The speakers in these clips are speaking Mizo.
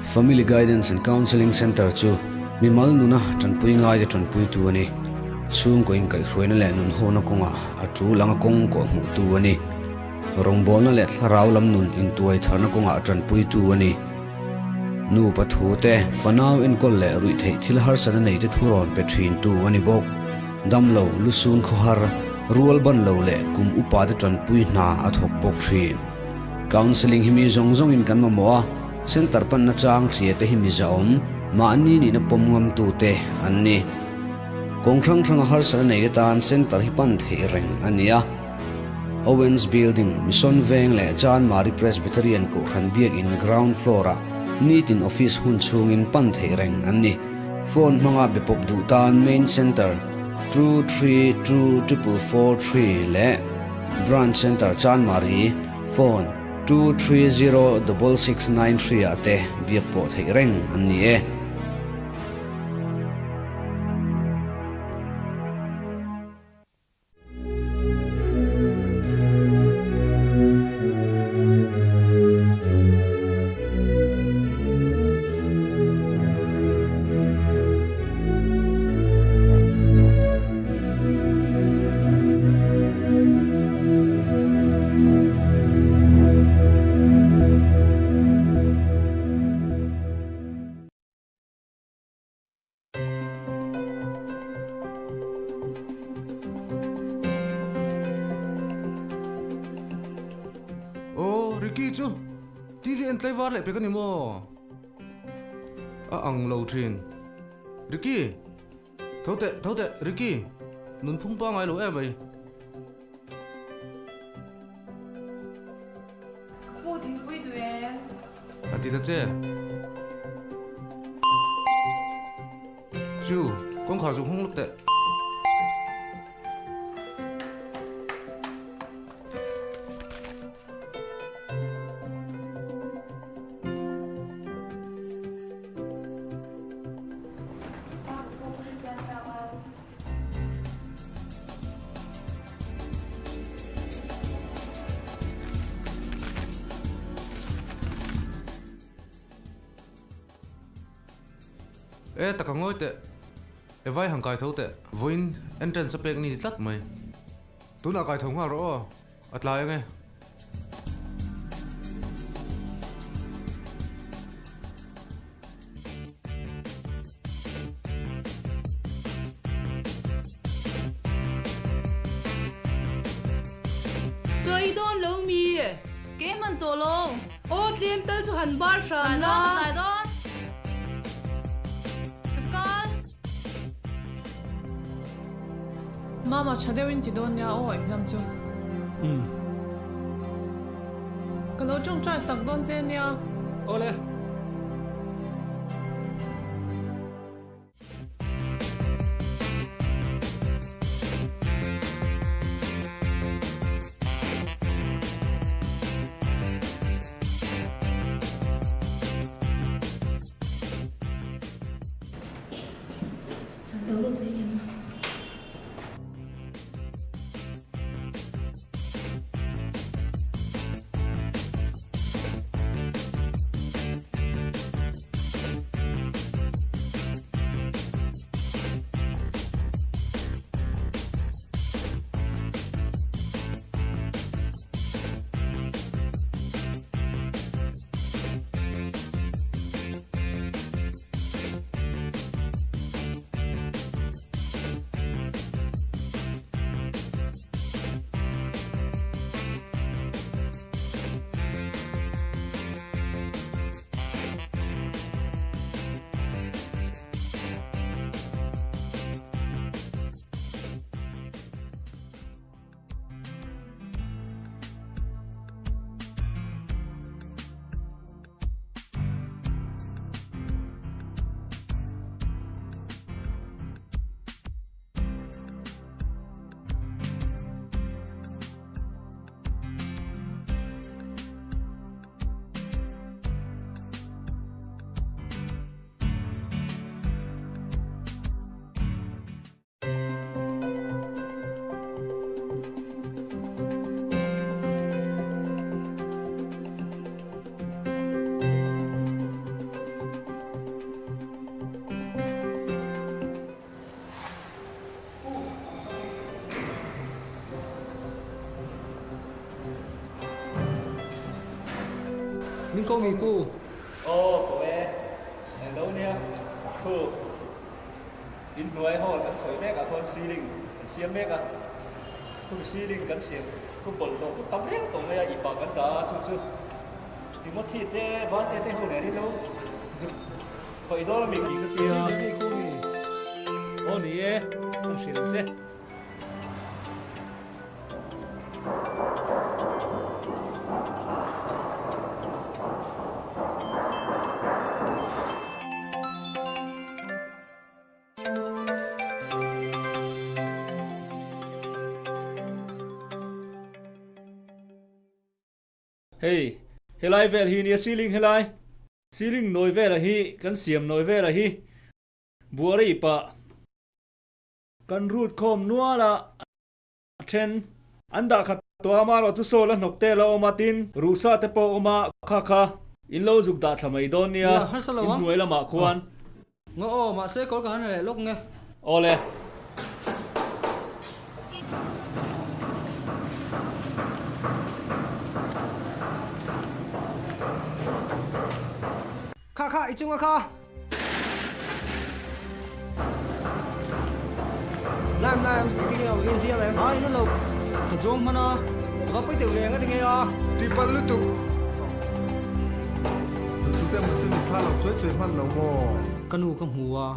Family Guidance and Counselling Centre chu mimal nuna tanpui ngaite tanpuitu a ni. Chhungkaw inkaihhruaina leh nunhawna kawngah a tul anga kawng kawh hmuhtu a ni. Rawngbawlna leh thlarau lam nun intuai tharna kawngah tanpuitu a ni. Nupa thute, fanau enkawl leh ruihtheih thil harsatna neite thu rawn pe thintu a ni bawk. Damlo, lusun khawhar, rual ban lo leh kum upate tanpui hna a thawk bawk thin. Counselling hi mi zawng zawngin kan mamawh a, Centre panna chang hriate hi mi zahawm, mahni nihna pawm ngamtute an ni. Kawng hrang hranga harsatna neite tan Centre hi pan theih reng a ni a. Owens Building, Mission Veng leh Chanmari Presbyterian Kohhran Biakin ground floor-ah nitin office hun chhungin pan theih reng an ni. Phone hmanga be pawp duh tan Main Centre 232 443 leh Branch Centre Chanmari phone 230 6693 ah te biak pawh theih reng an ni e. Aw, Ricky chu TV en tlaivar leh pek a ni maw? A ang lo thin. Ricky! Tho teh, tho teh, Ricky! Nunphung pangai lo em mai. Pu thingpui duh em? A ti ta che. Chu, kawngkhar zuk hung lawk teh. E taka ngawi teh, e vai han kai tho teh, vawiin entrance a pek ni tlat mai. Tunah kai tho nghal rawh aw, a tlai ang e. Chaw i dawn lo mi? Kei hman tawh lo. Aw tlem tal chu han bar hram la. Tlai dawn, ka tlai dawn. Ka kal. Mama tha deuhin ti dawn nia aw exam chu. Umm. Ka lo tawngtai sak dawn che nia. Awle. San lo lut leh em? ko mi pu. Aw ko e, eng lo nia, khu in hnuai hall kan khawih mek ah khawn ceiling kan siam mek a, khu ceiling kan siam khu bawlhhlawh khu tam riau tawh mai a, ipah kan dah a chu chu Timothy te Valte te ho nen hi lo zuk khawih dawn a mi tih ka tia. Aw ni e, kan hrilh ang che. Hei, helai vel hi nia ceiling helai, ceiling nawi vela hi kan siam nawi vela hi buara i pah. Kan rut khawm nual a, a then. An dah khat tawh a, amaherawh chu sawl a hnawk te la awm a, tin, ruhsa te pawh a awm a, kha kha in lo zuk dah thla mai dawn nia, in hnuai lamah khuan. Ngaw aw, mahse kawr ka han ha leh lawk nge. Awle. Kha kha, i chunga kha. Lam lam, i tinge lo, in hliam em? Ai, na lo, ka zuang hman a, va pawi deuh ve nga tinge a. Tihpalh lutuk. Tute emaw chu mitthla lo chuai chuai hman lo maw? Ka nu ka hmu a.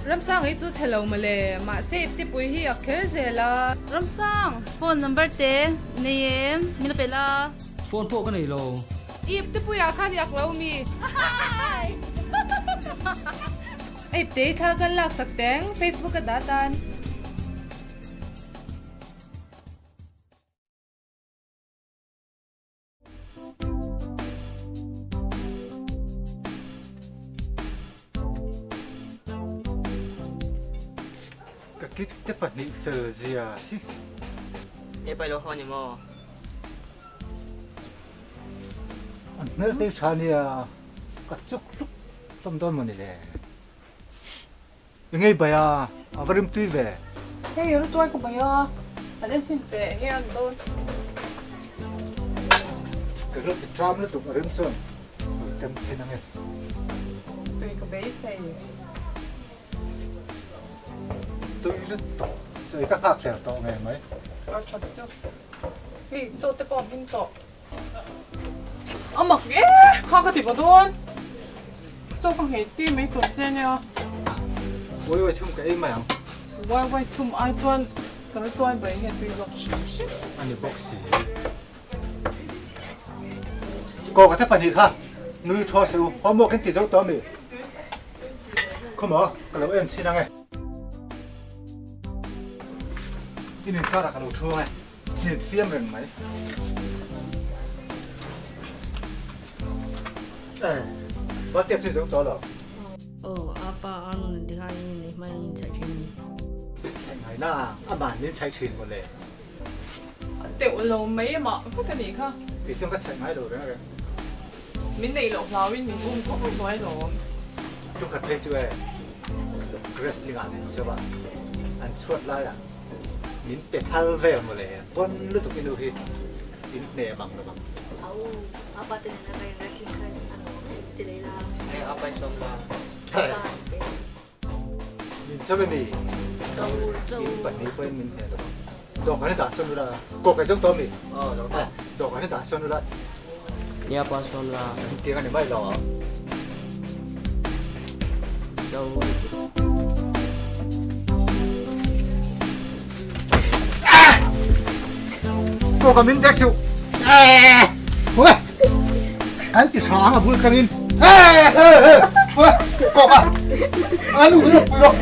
Ramsang hi chu chhe lo mawle, mahse iptipui hi a kher zel a. Ramsang, phone number te nei em? Min la pe la. Phone pawh ka nei lo. Iptepuiah khan i ak lo mi? Ipte i thla kan lak sak teng Facebook a dah tan. Ka kit te pahnih fel zia hi. E pai lo haw ni maw? An hmel te tha nia ka chuk hluk hlawm dawn maw ni le. I ngei bai a, a va rim tui ve. Hei ru tuai ka bai a, an en chhin teh nge an dawn. Ka rilru ti tram lutuk a rim chuan lo tem chhin ange. Tui ka beisei. Tui lutuk chu ei ka nghak hler tawh ngei mai. A that chu. Hei chaw te pawh a hming tawh. A mak e! Kha ka ti va dawn. Chaw ka nghei tir mai tur che nia. Uai uai chhum ka ei mai ang. Uai uai chhum ai chuan ka la tuai bai nge tui zawk hrim hrim. A ni bawk si. Kaw ka te pahnih kha nui thaw se u, homework in ti zo tawh ami? Khawmaw ka lo en chhin ang e. In inkar ah ka lo thu ang e, in infiam reng mai. E, Valtea chu i zo tawh lo? Aw, apa a nun ti khan in nei hma in inchhaih thin a ni. Chhaih ngai na, a mahni in chhaih thin mawle. A teuh lo mai mah vek a nih kha. Kei chuan ka chhaih ngai lo reng reng. Min neih loh hlauin min um thuai thuai lawm. Tukhat phei chu e wrestling ah min cheu a, an chhuat laiah min pe thal vel mawle, pawn lutuk i nu hi in hne mang lo ang. Au, apa te nena ka in wrestling kha a nuam em ti leh la. Hei apa i sawm la. Apa an pe. Min chau em i? Chau, chau. In pahnih pawhin min hne lo ang. Dawhkan hi dah sawn ula, kawk ei zawng tawh mi? Aw, zawng tawh. Dawhkan hi dah sawn ula. Nia pa sawn la. Tiang a ni mai lo. Chau. Kawk a min dek suh. Kan ti tha ang a bul tangin. Kawk a. A nu hi pui rawh.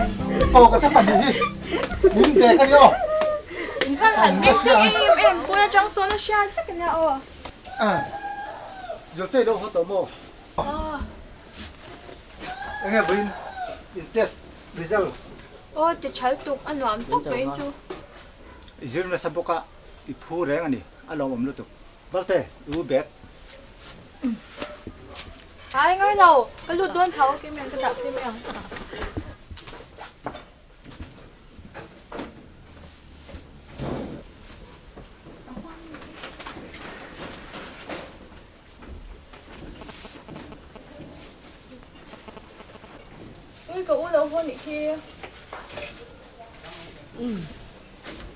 Kawk a te pahnih hi. Min dek a nia aw. In kal han bik chiang em em pawn atang sawn a hriat vek a nia aw. Zawltei lo haw tawh maw? Enge vawiin in test result? Aw ti thal tuk a nuam tawk vawiin chu. I zir nasa bawk a, i phu reng a ni, a lawmawm lutuk. Valte, i u bag. Ai ngai lo, ka lut dawn tho, keimah ka dah phei mai ang. Ui ka u lo haw nih khi.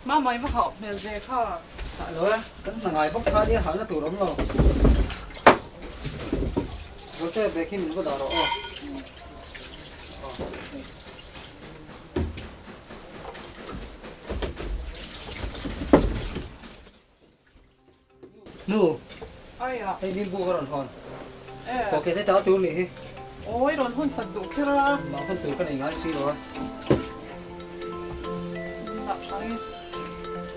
Mama i va hauh hmel ve kha. Hah lo e, kan hna ngai bawk kha nia hahna tur awm lo. Rote bag hi min va dah rawh aw. Nu, hei limbu ka rawn hawn. Aw ke te ta tur nih hi. Awi rawn hawn sak duh kher a. Mah hawn tur ka nei ngai si lo a. Dah tha e.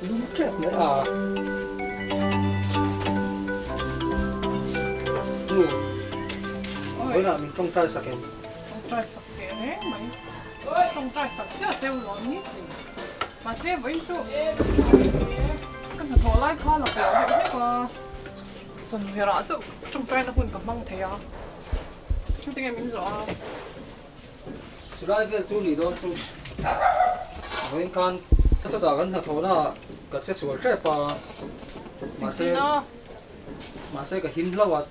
Lum tep mai a. Nu, vawiinah min tawngtai sak em? Tawngtai sak teh reng mai. Tawngtai sak chiah cheu lo ni. Mahse vawiin chu ka hnathawh lai kha la piah deuh hlek a, Sawnhmerah chauh tawngtaina hun ka hmang thei a, thil tinge min zawh a. Chulai vel chu nih dawn chu vawiin khan chutah kan hnathawhna ah ka che sual tep a, mahse mahse ka him hlauh a,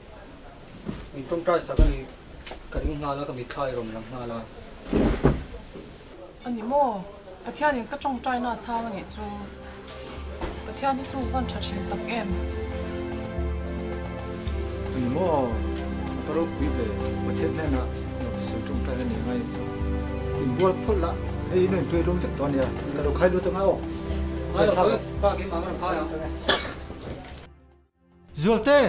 min tawngtai sak a ni ka ring nghal a, ka mitthla i rawn lang nghal a. A ni maw? Pathianin ka tawngtaina a chhang a nih chu. Pathian hi chu van tha thin tak em? A ni maw? A va ropui ve. Pathian hnenah nuam ti sawi tawngtai a nih ngai chu. Inbual phawt la, hei inu intuai lum vek tawh a nia. Ka lo khai lut ang a aw. Khai lo pui, pa keimah ka rawn khai ang. Zualte!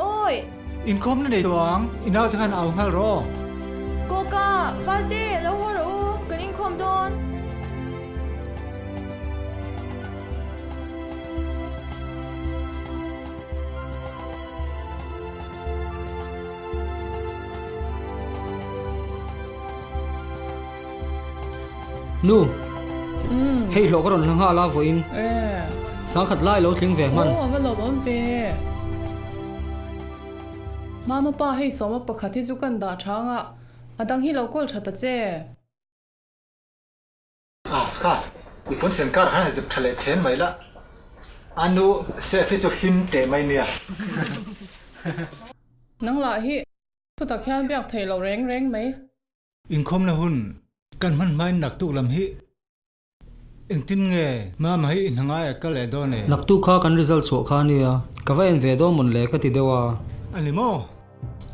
Awi! Inkhawmna nei tawh ang, i naute khan au nghal rawh aw. Kawka, Valte, lo haw rawh u, kan inkhawm dawn. Nu, hei hlawh ka rawn hla nghal a vawiin sangkhat lai lo tling ve hman. Aw, a va lawmawm ve. Mama pa hei sawma pakhat hi chu kan dah chang a, a dang hi lo kawl tha ta che. A, kha, i pawnfen kar khan zip tha leh then mai la, a nu safe hi chu him teh mai nia. Nang lah hi thutak hian biak theih loh reng reng mai. Inkhawmna hun kan hman hmain naktuk lam hi engtin nge mama hi i hna ngai a kal leh dawn e? Naktuk kha kan result chhuah kha ania, ka va en ve dawn mawn le ka ti deuh a. A ni maw?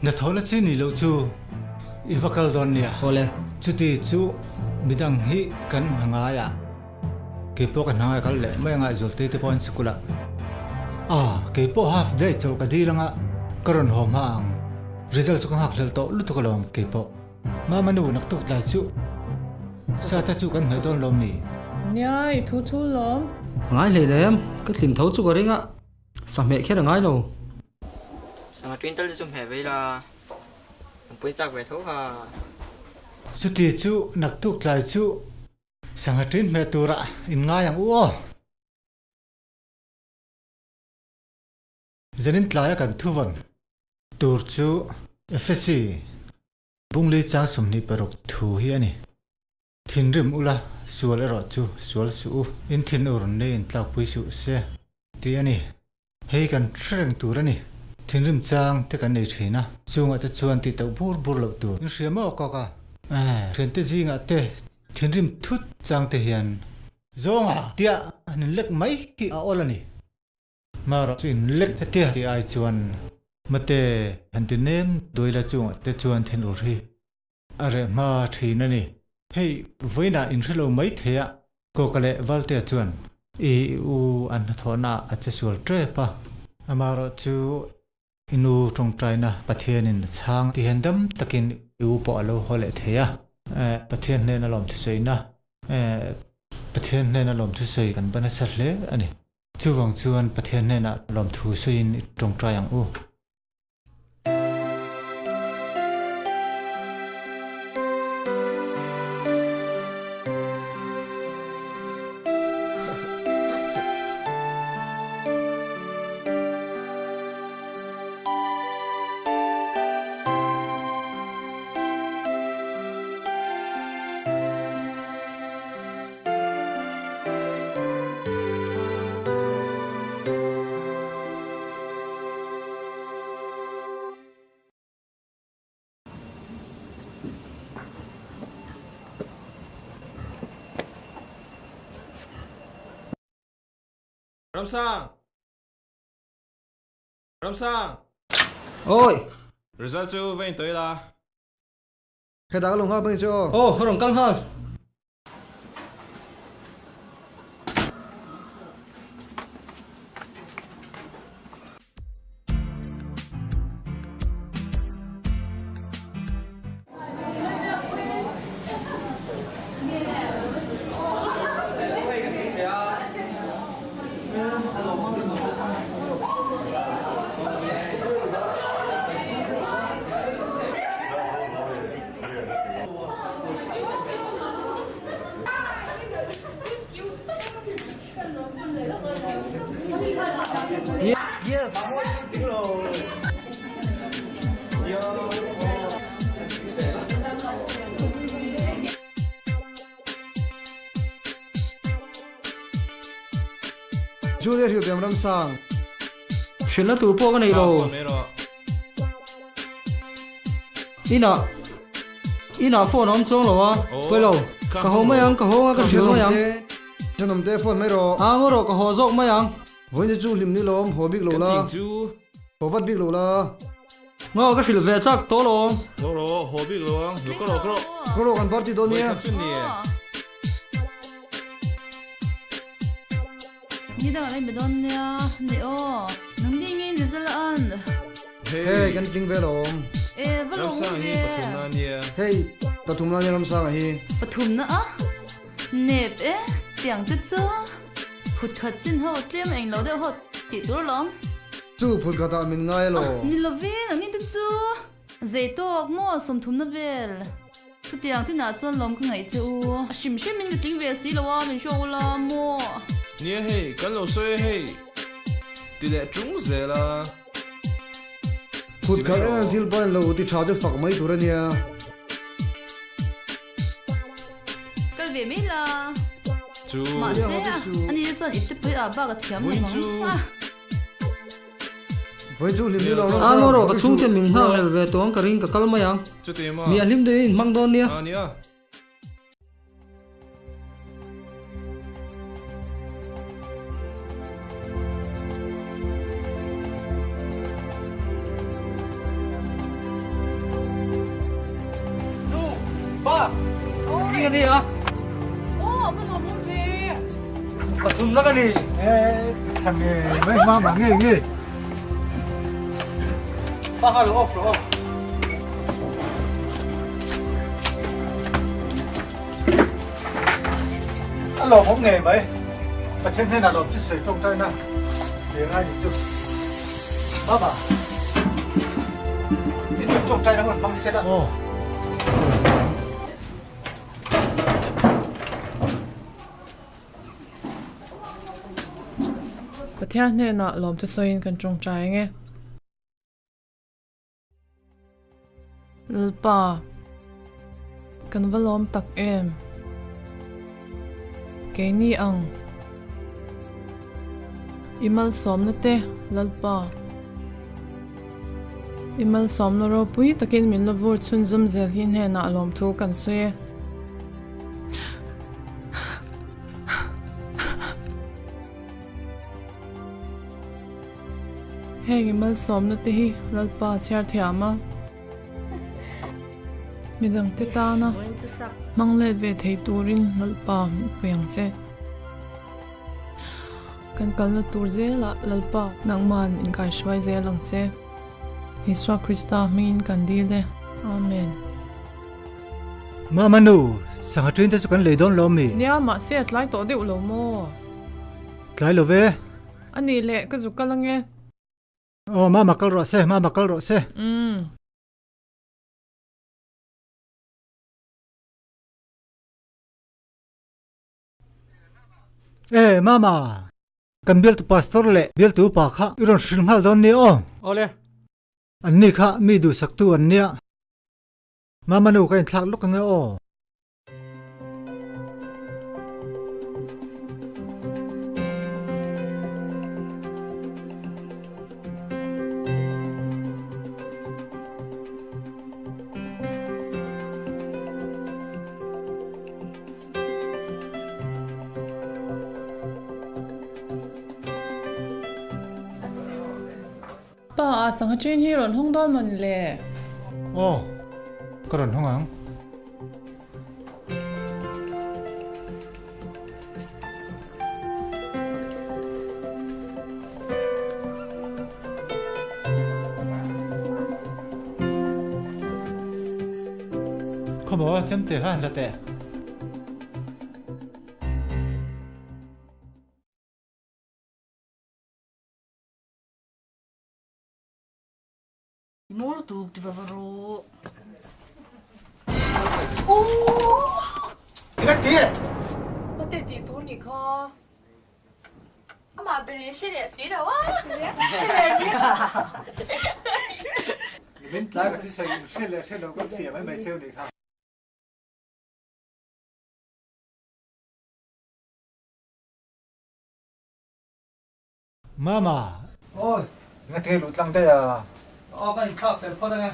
Hnathawhna chi ni loh chu i va kal dawn nia. Awle. Chuti chu midang hi kan hna ngai a, keipawh ka hna ngai a kal leh mai anga Zualtei te pawh an sikul a. Ah, keipawh half day chawlh ka dil anga ka rawn haw hma ang. Result chu ka nghak hlel tawh lutuk alawm keipawh. Mama nu naktuk tlai chu sa te chu kan hnaih dawn lawm ni? Nia, i thu thu lawm. A ngai hlei lem, ka tlin tho chu ka ring a, sa hmeh kher a ngai lo. Sangha ṭin tal te chu hmeh ve ila, an pui chak ve tho kha. Chuti chu naktuk tlai chu sangha ṭin hmeh turah in ngai ang u aw. Zanin tlaia kan thuvawn tur chu Efesi Bungli chang 26 thu hi a ni. Thinrim ula, sual erawh chu sual suh u, in thin ur nei in tlakpui suh se tih a ni. Hei kan hre reng tur a ni. Thinrim chang te kan nei thin a, chungah te chuan tih tauh bur bur loh tur. In hria maw kawk a? Thiante zingah te thinrim thut chang te hian zawnga tia an inlek mai hi a awl a ni. Hmar chu in lek hetia tih ai chuan mate han ti nem duaila chungah te chuan thinur hi a reh hma thin a ni. Hei vawiinah in hrelo mai thei a, Kawka leh Valtea chuan i u an hnathawhna ah a che sual tep a, amaherawh chu i nu tawngtaina Pathianin a chhang ti hian dam takin i u pawh a lo haw leh thei a, Pathian hnena lawmthusawiina Pathian hnena lawmthusawi kan ba nasa hle a ni. Chuvang chuan Pathian hnenah lawmthu sawiin i tawngtai ang u. Ramsang! Ramsang! Oi! Result chu va intawi la. Hetah ka lo nghak mai che aw. Aw, ka rawn kal nghal. Yes! Julia Hrilhbiam Ramsang. Hrilhna tur pawh ka nei lo. Inah inah phone a awm chuang lo a. Pawi lo. Ka haw mai ang, ka haw ang a, ka hrilh mai ang. Thenawmte phone mai rawh. A ngaw rawh, ka haw zawk mai ang. Vawiin chu hlim ni lawm, haw bik lo la. Haw vat bik lo la. Ngaw ka hrilh ve chak tawh lo. Ngaw rawh, haw bik lo ang. Lo ka rawh, ka rawh. Ka rawh kan party dawn nia. Vawi khat chu ni e. Ni dangah kan be dawn nia. Ni aw. Nang ding in result a an. Hei kan tling ve lawm. E va lawm ve. Ramsanga hi pathumna a nia. Hei pathumna a nia Ramsanga hi. Pathumna a? Nep e, tiang te chu phut khat chin ho tlem eng lo deuh ho tih tur alawm. Chu phut khat ah min ngai elaw? Ni lovin ang ni te chu zei tawk maw sawmthumna vel. Chutiang chinah chuan lawm ka ngaih che u. A hrim hrim in ka tling ve si lo a, min hruak ula maw? Nia hei, kan lo sawi e hei ti leh tung zel a. Phut khat en ang thil pawn lo ti tha chu fak mai tur a nia. Kal ve mai la. Chu. Mahse, ani te chuan ipte pui ah bak a thiam lo ang. Vawi chu hlim ni lo A ngaw rawh ka chhungte min nghak hlel ve tawh ang ka ring ka kal mai ang. Mi a hlim deuhin hmang dawn nia. Nu, pa, tling a ni a. Aw, ka nuam awm ve. Pathum na ka ni. Tha nge mai hma mah nge nge. Pa kha lo off rawh aw. A lawmawm ngei mai. Pathian hnenah lawm chu sawi tawngtaina ve ngai ni chu. Mama, i tum tawngtaina hun hmang se la. Aw. Pathian hnenah lawmte sawiin kan tawngtai ang e. Lalpa, kan va lawm tak em? Keini ang i malsawmna te, Lalpa. I malsawmna ropui takin min la vur chhunzawm zel hi hnenah lawmthu kan sawi e. Heng i malsawmna te hi Lalpa chhiar thiam a, midangte tana hmang let ve thei turin Lalpa hmuhpui ang che. Kan kalna tur zelah Lalpa nangman inkaihruai zel ang che. Isua Krista hmingin kan dil e. Amen. Mama nu, sangha ṭin te chu kan lei dawn lo mi? Nia, mahse a tlai tawh deuh lo maw? Tlai lo ve. A nih leh, ka zuk kal ange. Aw, mama kal rawh se, mama kal rawh se. Umm. E, mama, kan bialtu pastor leh bialtu upa kha i rawn hrilh nghal dawn nia aw. Awle. Anni kha mi duhsaktu an nia. Mama nu ka inthlak lawk ange aw. a sangha ṭin hi rawn hawng dawn mawn le? Aw, ka rawn hawng ang. Khawmaw, chemte kha han la teh. Mawl tuk ti va va rawh. Ka ti e! Pate tih tur nih kha. Amah ber in hre leh si lo a. Min tlai ka thi sawi hre leh hre lo ka fiah mai mai cheu nih kha. Mama! Awi! Nga te luh tlang daih a. Aw ka inthlak fel phawt ange.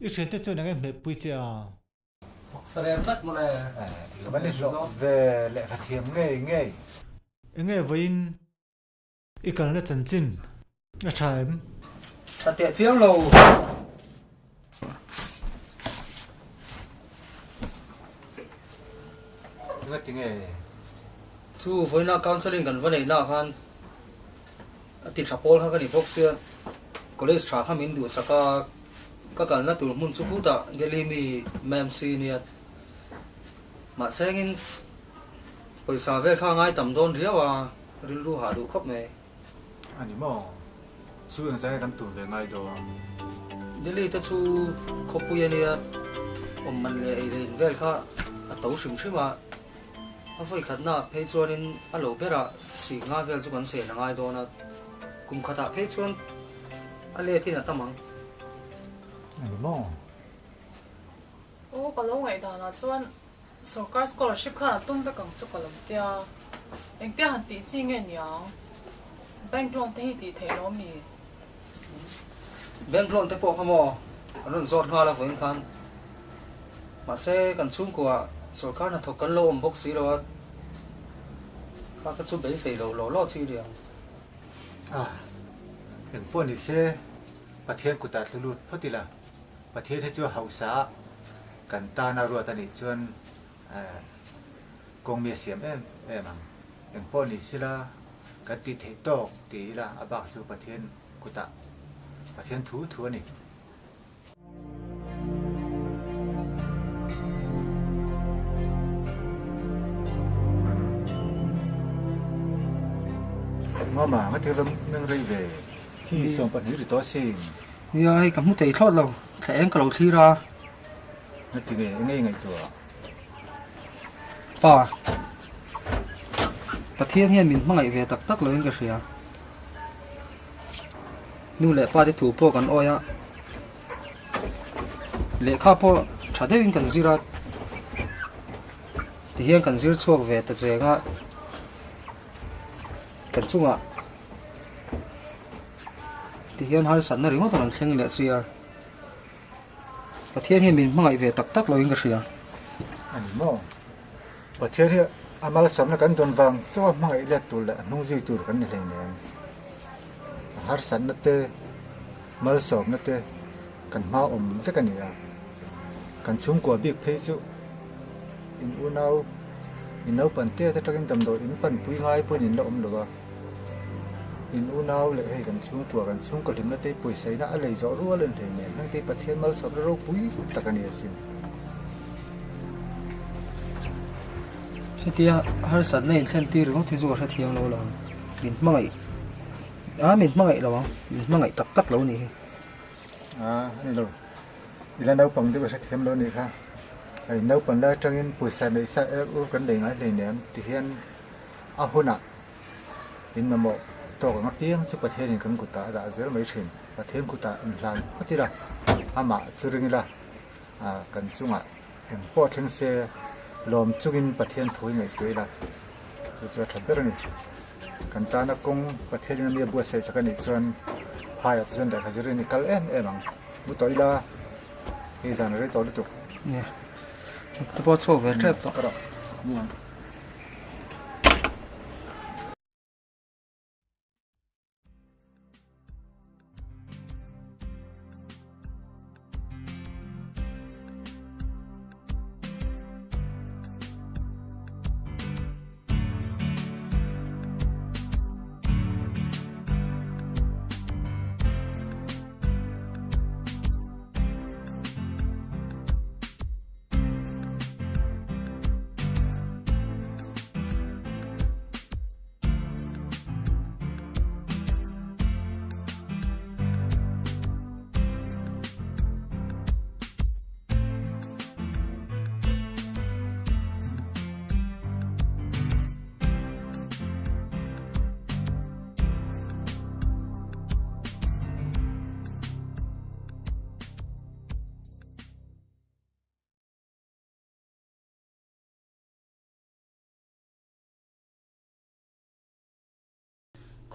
I thiante chuan eng em hmehpui che a? Thawksa rem tlat mawle. Chuan i hlawh ve lehkha thiam ngei ngei. Enge vawiin i kalna chanchin a tha em? Tha teh chiang lo. Nga tinge? Chu vawiina counselling kan va neihna ah khan a ti tha pawl kha ka ni bawk sia, college tha kha min duhsak a, ka kalna tur hmun chu khutah Delhi mi Mamc nia. Mahse engin pawisa vel kha a ngai tam dawn riau a, rilru hah duh khawp mai. A ni maw? Chu engzai nge kan tum ve ngai dawn? Delhi te chu khawpui a nia, awm man leh ei leh in vel kha a to hrim hrim a, a vawi khatna ah phei chuanin a lo berah sih nga vel chu kan sen a ngai dawn a, kum khatah phei chuan a let in a tam ang. A ni maw? Aw, ka lo ngaihdanah chuan Sorkar scholarship khan a tum vek ang chu ka lo tia. Engtia han tih chi nge niang? Bank loan te hi tih theih lo mi? Bank loan te pawh kha maw an rawn zawt nghal a vawiin khan. Mahse kan chhungkua sorkar hnathawk kan lo awm bawk si lo a, kha ka chu beisei loh law law chi riang. Ah, engpawh ni se Pathian kutah tlu lut phawt ila. Pathian hi chu hausa a kan tana ruat a nih chuan kawng mi a siam em em ang. Engpawh ni sila kan tih theih tawk ti ila a bak chu Pathian kutah Pathian thu thu a ni. Mama, nga thil ram meng rei ve khi 12 ri tawh asin. Nia, hei ka hmu thei thlawt lo, thla eng ka lo thlir a. Nga ti nge, eng nge i ngaihtuah? Pa, Pathian hian min hmangaih ve tak tak loin ka hria. Nu leh pa te thu pawh kan awi a, lehkha pawh tha deuhin kan zir a, tihian kan zir chhuak ve ta cheng a, kan chungah tihian harsatna ringawt a rawn thleng leh si a, Pathian hian min hmangaih ve tak tak loin ka hria. A ni maw? Pathian hi a malsawmna kan dawn vang chauha hmangaih let tur leh a hnung zui tur kan ni hleinem. A harsatna te, malsawmna te kan hma awm vek a ni a. Kan chhungkua bik phei chu in unau, in naupan te atangin damdawi in panpui ngai pawhin in la awm lo a. In unau leh hei kan chhungkua, kan chhungkaw hlimna te pawisaina a lei zawh rual a ni hleinem. Heng te hi Pathian malsawmna ropui tak a ni asin. Hetia harsatna inthlen tir ringawt hi chu ka hrethiam lo lo. Min hmangaih a, min hmangaih lo ang. Min hmangaih tak tak lo nih hi. A, a ni lo. I la naupang deuh a hrethiam lo nih kha. Hei naupan lai atangin pawisa neih sa er ur kan nei ngai hleinem tihian a hunah In mamawh tawk ang apiang chu Pathianin kan kutah a dah zel mai thin. Pathian kutah inhlan phawt ila, amah chu ring ila, kan chungah eng pawh thleng se lawm chungin Pathian thu hi ngaihtuah ila, chu chu a tha ber a ni. Kan tana kawng Pathianin a mi a buatsaih sak a nih chuan phaiah te chuan lehkha zirin i kal em em ang. Mu tawh ila, hei zan a rei tawh lutuk. Nia, te pawh a chhuak ve tep tawh. Ka rawh. Mu ang.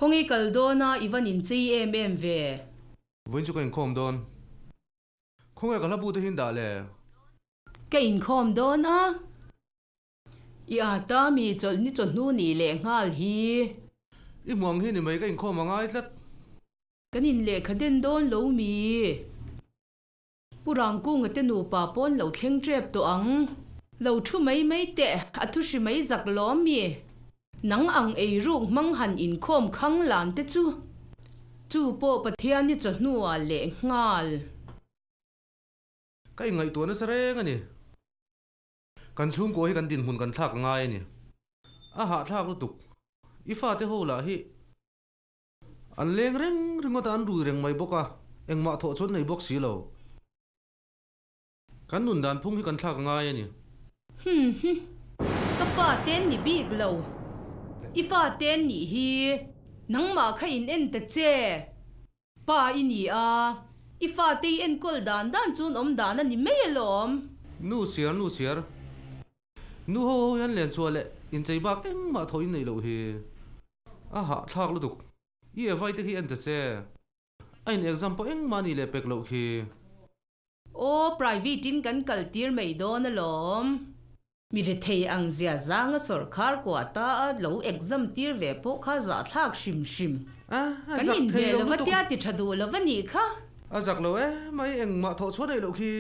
Khawngi kal dawn a i van inchei em em ve. Vawiin chu ka inkhawm dawn. Khawnge ka hlabu te hi in dah le? Ka inkhawm dawn a. I ata mi chawlhni chawhnu nih leh nghal hi. I hmuh ang hi ni mai ka inkhawm a ngai tlat. Kan in lehkha den dawn lo mi? Pu Rangkunga te nupa pawn lo thleng tep tawh ang. Lo thu mai mai teh, a thu hri mai zak lawm mi? Nang ang eiruk hmang han inkhawm khang lan te chu. Chu pawh Pathian i chawhnuah leh nghal. Ka inngaihtuah nasa reng a ni. Kan chhungkua hi kan dinhmun kan thlak a ngai a ni. A hahthlak lutuk. I fate ho lah hi an leng reng ringawt a, an rui reng mai bawk a, engmah thawh chuan nei bawk si lo. Kan nun dan phung hi kan thlak a ngai a ni. Hmm hmm. Ka fate an ni bik lo. I fate an nih hi nangmah kha in en ta che. Pa i ni a, i fate i enkawl dan dan chuan awm dan a ni mai alawm. Nu siar, nu siar. Nu ho ho hian len chhuah leh inchei bak engmah thaw in neih loh hi. A hahthlak lutuk. I e vai te khi en ta che. A in exam pawh engmah a nih leh pek loh khi. Aw, private in kan kal tir mai dawn alawm. Mi rethei ang zia zanga sawrkhar kuah ta a lo exam tir ve pawh kha zahthlak hrim hrim. A Kan zak inhmeh thei lo lova lutuk. tia ti tha duh lova nih kha. A zak lo em mai, engmah thawh chhuah neih loh khi.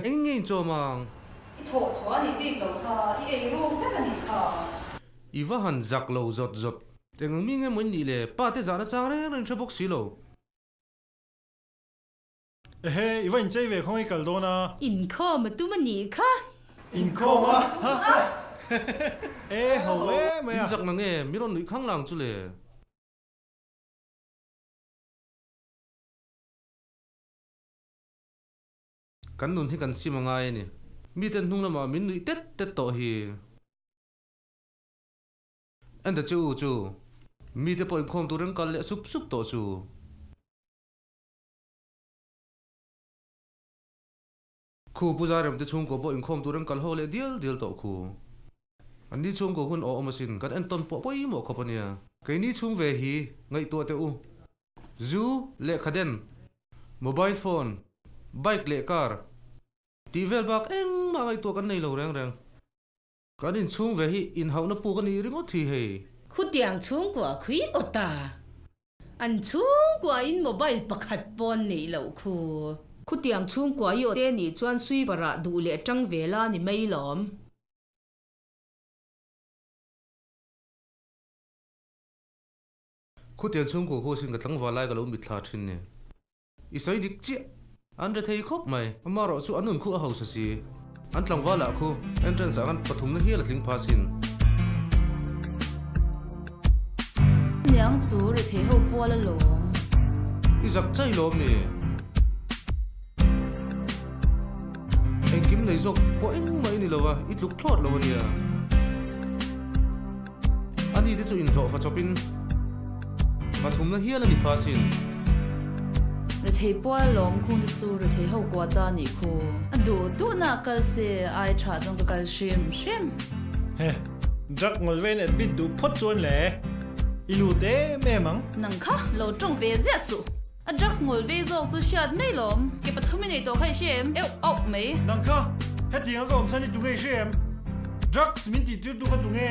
Eng nge in chawm ang? I thawh chhuah a nih bik lo kha, i ei ruk vek a nih kha. I va han zak lo zawt zawt. Eng ang mi nge maw in nih le? Pa te zahna chang reng reng hre bawk si lo. Ehe, i va inchei ve khawngaih kal dawn a. Inkhawm a tum a nih kha. Inkhawm a? E ho e mai a. Inzak na nge, mi rawn nuih khang lang chu le. Kan nun hi kan sim a ngai a ni. Miten hnung lamah min nuih tet tet tawh hi. Enda che u chu. Mite pawh inkhawm tur an kal leh sup sup tawh chu. Khu Pu Zairem te chhungkaw pawh inkhawm tur an kal ho leh dial dial tawh khu. An ni chhungkaw hun aw awm asin, kan entawn pawh pawimawh khawp a nia. Keini chhung ve hi ngaihtuah teh u. Zu, lehkhaden, mobile phone, bike leh car tih vel bak engmah ngaihtuah kan nei lo reng reng. Kan inchhung ve hi inhauhna puk a nih ringawt hi hei. Khutiang chhungkua khui aw ta. An chhungkua in mobile pakhat pawn neih loh khu. Khutiang chhungkua i aw te nih chuan sweeper ah duh leh tang ve la ni mai lawm. Khutiang chhungkua khu sin ka tlangval lai ka lo mitthla thin ni. I sawi dik chiah. An re thei khawp mai. Amarawh chu an nun khu a hausa si. An tlangval ah khu entrance ah khan pathumna hial a tling pha sin. Niang chu re thei ho pual alawm. I zak chai lawm ni. Engkim nei zawk pawh engmah i ni lo a, i tluk thlawt lo ania. Ani te chu inhlawh fa chawpin pathumna hial a ni pha sin. Rethei pual lawm khung te chu rethei ho kua ta nih khu. A duh duhna a kal se ai tha chuan ka kal hrim hrim. He, drug ngawl vein admit duh phawt chuan le i lut em em ang. Nang kha lo tawng ve ziah suh. A drugs ngawl vei zawk chu hriat mai lawm. Ke pathum i nei tawh kha i hre em? Euh auh mai. Nang kha, hetiang a ka awm chhan i tunge i hre em? Drugs min tih tir tu kha tunge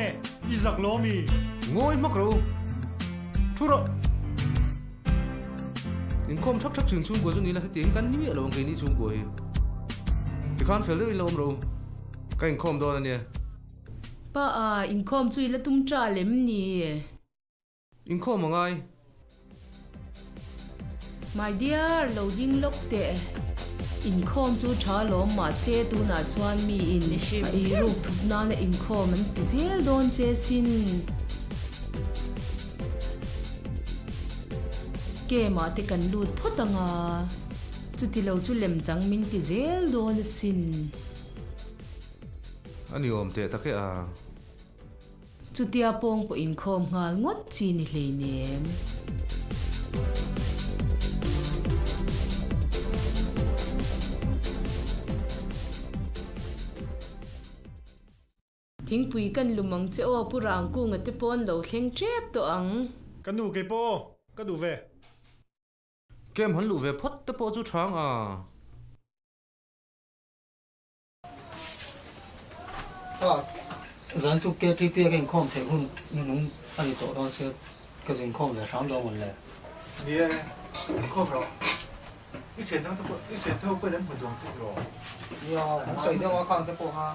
i zak lo mi? Ngawi hmak rawh u. Thu rawh. Inkhawm thak thak thin chhungkua chu ni la hetiang hi kan ni miah lo ang keini chhungkua hi. Tikhan fel deuhin la awm rawh u. Ka inkhawm dawn a nia. Pa a, inkhawm chu i la tum ta lem ni? Inkhawm a ngai. My dear, lo ding lawk teh. Inkhawm chu tha lawm mahse tunah chuan mi in a eiruk thup nana inkhawm an ti zel dawn che sin. Game ah te kan lut phawt ang a, chuti lo chu lemchang min ti zel dawn asin. A ni awm teh tak e a. Chutia pawng pawh inkhawm nghal ngawt chi ni hleinem. Thingpui kan lum ang che aw, Pu Rangkunga te pawn lo thleng tep tawh ang. Ka nu kei pawh aw, ka duh ve. Camp han luh ve phawt te pawh chu tha ang a. Pa, zan chu KTP a ka inkhawm theih hun nunung a ni tawh dawn sia, ka zu inkhawm ve hram dawn mawn le. Ni e, inkhawm rawh. I thian dang te pawh, i thian te ho pawhin an hmu duang chik rawh. Nia, an sawi deuh a khang te pawh kha.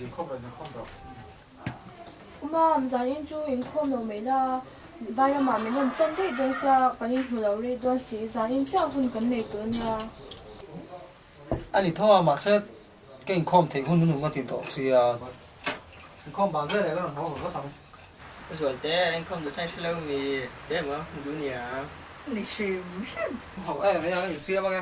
Inkhawm rawh, inkhawm rawh. Umam, zanin chu inkhawm lo mai la, Vairamah min rawn sawn daih dawn sia, kan inhmu lo rei dawn si, zanin chiah hun kan nei tawh ania. A ni tho a, mahse ka inkhawm theih hun hun ka ti tawh sia. Inkhawm ban vel eh ka rawn haw vak ang. Ka zual te, inkhawm duh chuan i hre lo mi, te emaw duh nia. Ni hrim hrim. Ho em mai a, ka insiam ang e.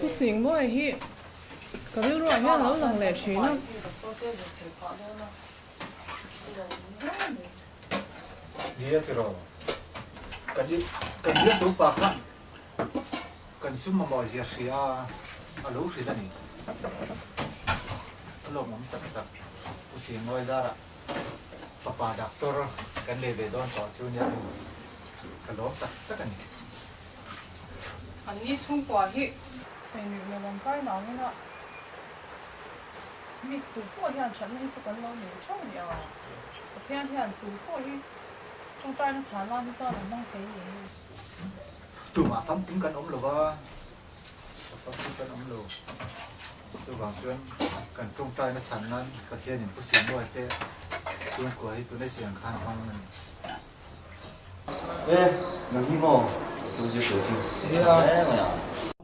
Pu Singmawia hi ka rilruah hian a lo lang leh thin a. Nia tiraw, kan kan biaktu pa khan kan sum mamawh zia hria a, a lo hrilh a ni. A lawmawm tak tak Pu Singmawia zarah. Fapa doctor kan nei ve dawn tawh chu nia ka lawm tak tak a ni. An ni chhungkua hi sawinuih hmel an kai nangin a mi tu pawh hian thatna hi chu kan lo nei theuh a ni a, Pathian hian tu pawh hi tawngtaina chhan nan hi chuan a hmang thei ni. Tumah famkim kan awm lo va. Ka famkim kan awm lo. Chuvang chuan kan tawngtaina chhan nan Pathianin Pu Siamruai te chhungkua hi tunai siang khan a hmang a ni. E, nang hi maw? Tu zir tur chu nia.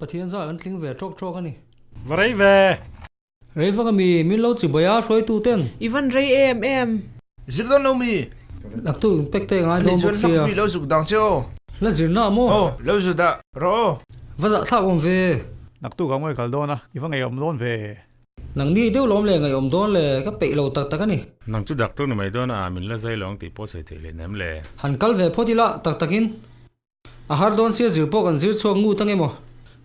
Pathian zah kan tling ve tawk tawk a ni. Va rei ve! Rei vak a mi, min lo chi bai a hruaitu ten. I van rei em em. Zir dawn lo mi? Naktu in pek te ngai dawn bawk sia. Ani chuan hlakpui lo zuk dang che aw. La zirna maw? Aw, lo zu dah rawh aw. Va zah thlak awm ve. Naktu ka ngawi kal dawn a, i va ngeiawm dawn ve. Nang ni deuh lawm le ngeiawm dawn le, ka peih lo tak tak a ni. Nang chu doctor ni mai dawn a, min la zai lo ang tih pawh sawi theih leh nem le. Han kal ve phawt ila tak takin. A har dawn sia zir pawh kan zir chhuak ngut ang emaw?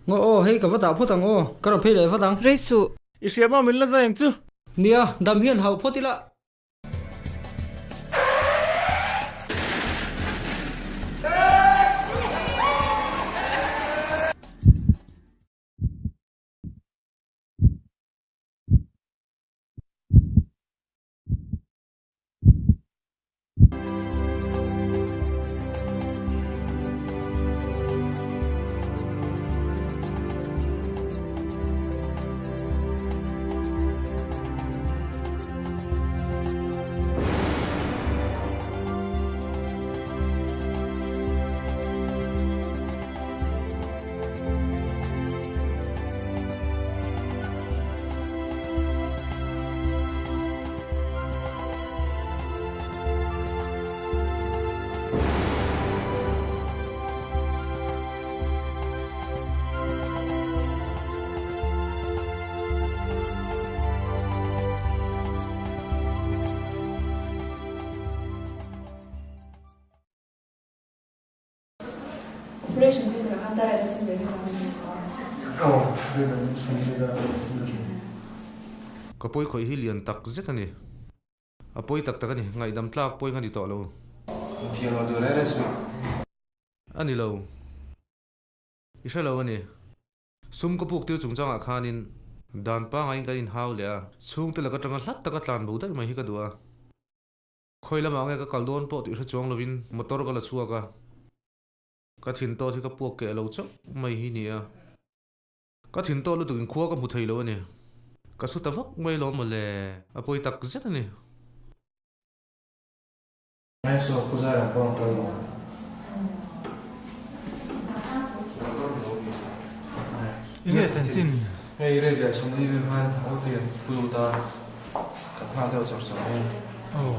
Ngaw aw, hei ka va dah phawt ang aw, ka rawn phei leh vat ang. Rei suh. I hria maw min la zai ang chu? Nia, dam hian hauh phawt ila. Operation theatre khan dar a chan ve vek ang ni kha. Aw, operation theatre a chan ve vek. Ka pawi khawih hi lian tak zet a ni. A pawi tak tak a ni, ngaihdam tlak pawi kha ni tawh lo. Inthiam lo duh reng reng suh. A ni lo. I hre lo a ni. Sum ka puk tir chungchangah khanin dan pangaiin kan inhau leh a, chhungte lak atanga hlat taka tlan bo daih mai hi ka duh a. Khawi lamah nge ka kal dawn pawh tih hre chuang lovin motor ka la chhuak a, ka thin tawt hi ka puak keh lo chauh mai hi ni a. Ka thin tawt lutuk in khua ka hmu thei lo a ni. Ka su ta vak mai lawm maw le, a pawi tak zet a ni. Ngaihsaw Pu Zairam pawh an kal lo. Enge chanchin? Hei rei leh sawmli vel khan a lo tian pu lut a, kan nghak deuh chawrh chawrh mai a ni. Aw,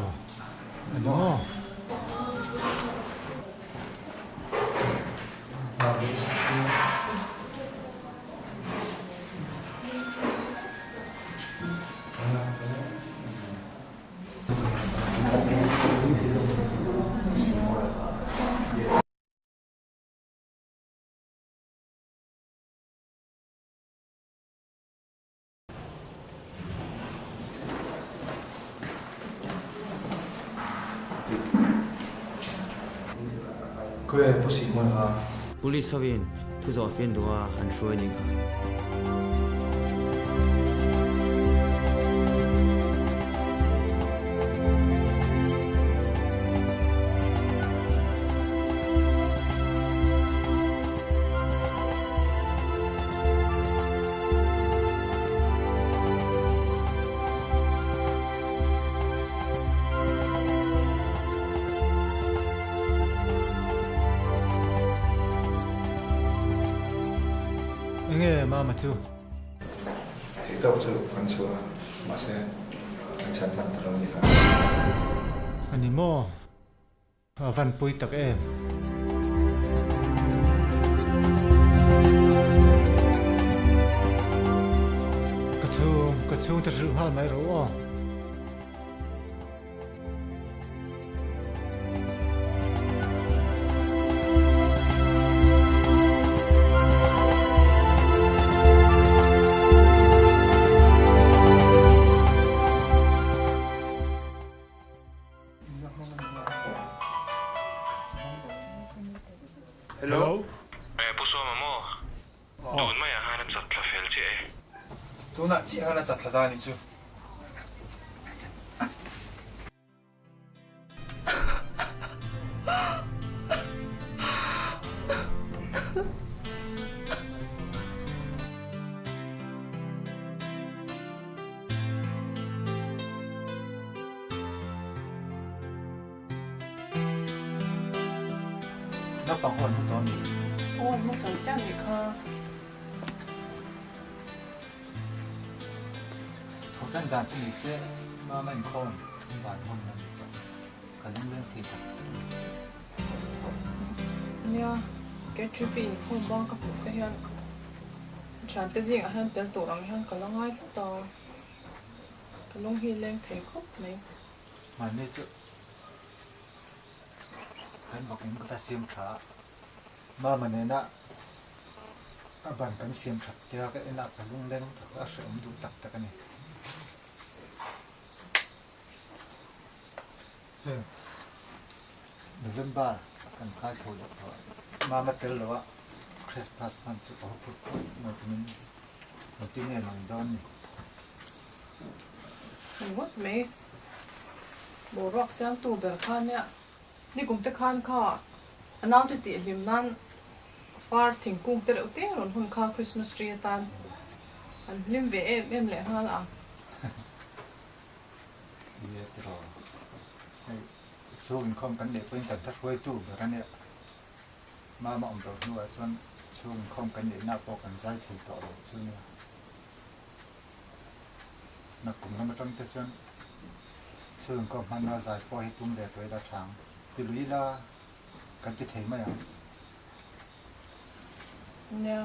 a ni maw? Khawi pu Sihmuna kha? Police hovin thu zawh fian duh a han hruai ning kha. Enge mama chu? Thei tawk chu kan chhuah a, mahse kan chhan hman ta lo a ni kha. A ni maw? A van pui tak em? Ka chhung, ka chhung te hrilh nghal mai rawh aw. Hello. Eh Pu Sawma maw? Tun maiah khan a chat thla fel chiah e. Tunah chiah khan a chat thla ta a nih chu. Naupang ho an mu tawh a mi? Aw an mu fel chiah nih kha. Thawhtan zan chu ni se mama inkhawm van hun a ni tawh. Ka lungleng thei tak tak a ni. Nia, KTP inkhawm bang ka hmuh te hian thiante zingah hian tel tur ang hian ka la ngai tlat a. Ka lung hi leng thei khawp mai. Mahni chu kan bawk in ka siam tha a, mama nena a ban kan siam that tia ka en a ka lung leng tak a hrehawm duh tak tak a ni. Heng November kan khai chho leh tawh a, mama tel lo a Christmas hman chu ka haw phut phut mai tumin engtin nge lang dawn ni. Ngawt mai. Boruak siamtu ber kha nia nikum te khan kha a naute tih hlim nan far thingkung te reuh te rawn hun kha Christmas tree atan an hlim ve em em leh nghal a. Nia tiraw hei chhung inkhawm kan neih pawhin kan hla hruaitu ber a nia mama awm loh hnuah chuan chhung inkhawm kan neihna pawh kan zai thei tawh lo chu nia. Nakkum lam atang te chuan chhungkaw hmanna zai pawh hi tum ve tawh ila tha ang. Ti lui ila kan ti thei mai ang. Nia,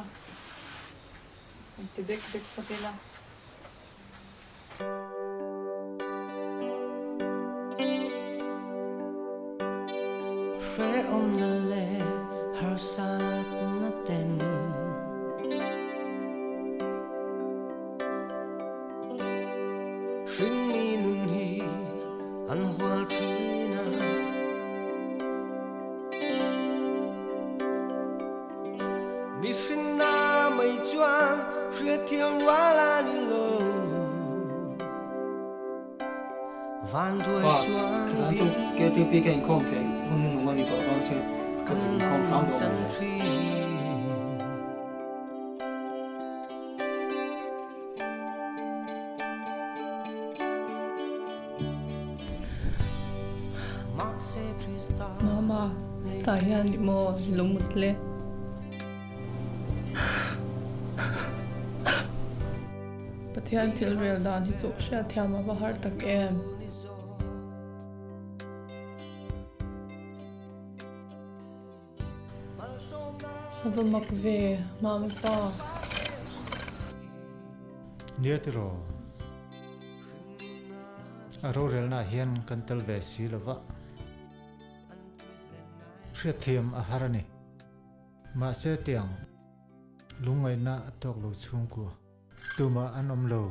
kan ti bek bek phawt ila. Hrehawmna leh harsatna ten. Hringmi nun hi an hual thin a. Mihrinna mai chuan hriatthiam rual a ni lo. Van duai Pa, chuan zan chu KTP ka inkhawm theih hun hi nung a ni tawh dawn sia, ka zin inkhawm hram dawn a ni. Mama, tah hian i maw lumut le? Pathian thil rel dan hi chu hriatthiam a va har tak em? A va mak ve, mama pa. Nia tiraw? A rorelnaah hian kan tel ve si lo va, hriatthiam a har a ni. Mahse tiang lungngaihna a tawk lo chhungkua tumah an awm lo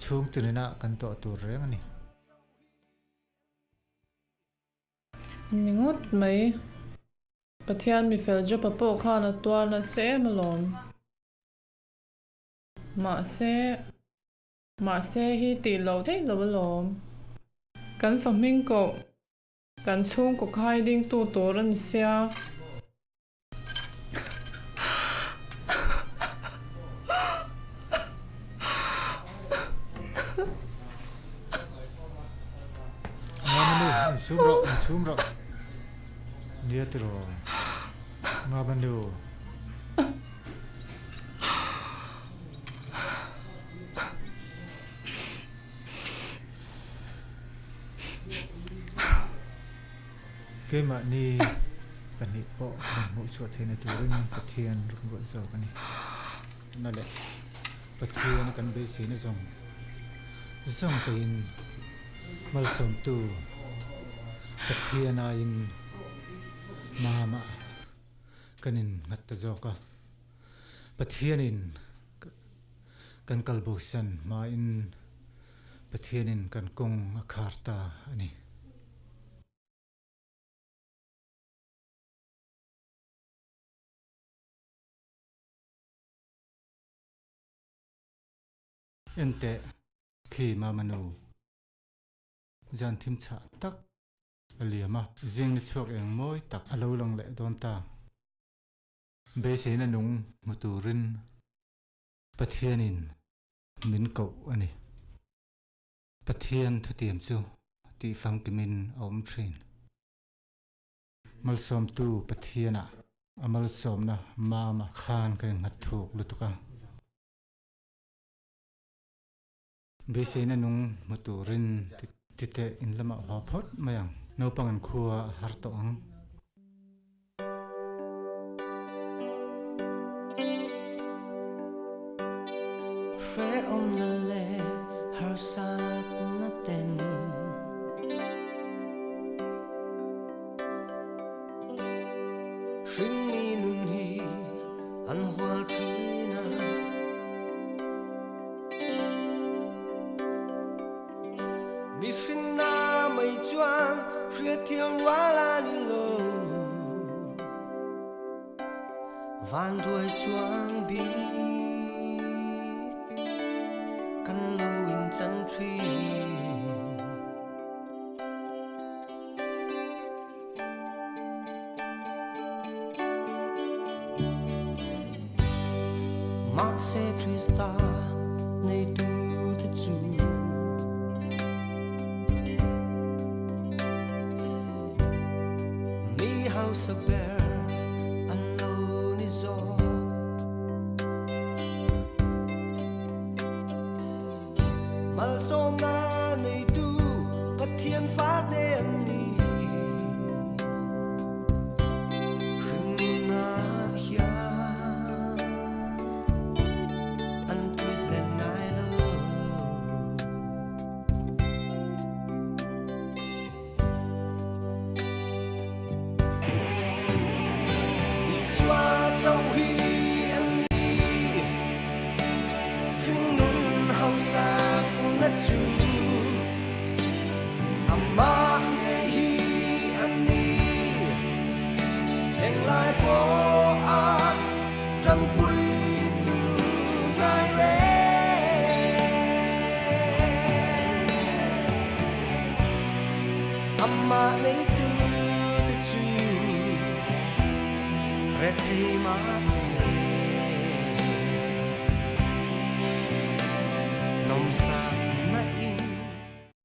chhung tinina kan tawh tur reng a ni. Ni ngawt mai. Pathian mi fel Job-a pawh khan a tuar nasa em alawm. Mahse, mahse hi tih loh theih lo alawm. Kan fa hming koh, kan chhungkaw khai dingtu tur a ni sia. Ngamanu, insum rawh, insum rawh. Nia tiraw, Ngamanu. Keimahni pahnih pawh kan hmuh chhuah theihna turin Pathian rawng ruat zawk a ni. Na leh Pathian a kan beiseina zawng zawng peiin malsawmtu Pathian aiin mamah kan innghat ta zawk a. Pathianin kan kalbosan hmain Pathianin kan kawng a khar ta a ni. Enteh, khi Mamanu, zan thim chhah tak a liam a, zing ni chhuak eng mawi tak a lo lang leh dawn ta. Beiseina nung hmu turin Pathianin min koh a ni. Pathian thutiam chu tih famkimin a awm thin. Malsawmtu Pathianah a malsawmna mama khan ka innghat thuk lutuk a. Beiseina nung hmu turin titeh in lamah haw phawt mai ang. Naupang an khua a har tawh ang. Hrehawmna leh harsatna ten Hringmi nun hi an hual thin a. Mihring na mai chuan hriathiam rual a ni lo. Van duai chuang bik kan lo in chan thin. Mahse Krista neitu te chu Mi hausa ber an lo ni zawk. Malsawmna neitu Pathian fate an ni. Hringnunah hian an tui hlen ngai lo. Isua chauh hi an ni. Hringnun hausakna chu amah ngei hi a ni. Englai pawha tanpuitu ngai reng. Amah neitu te chu rethei mahse.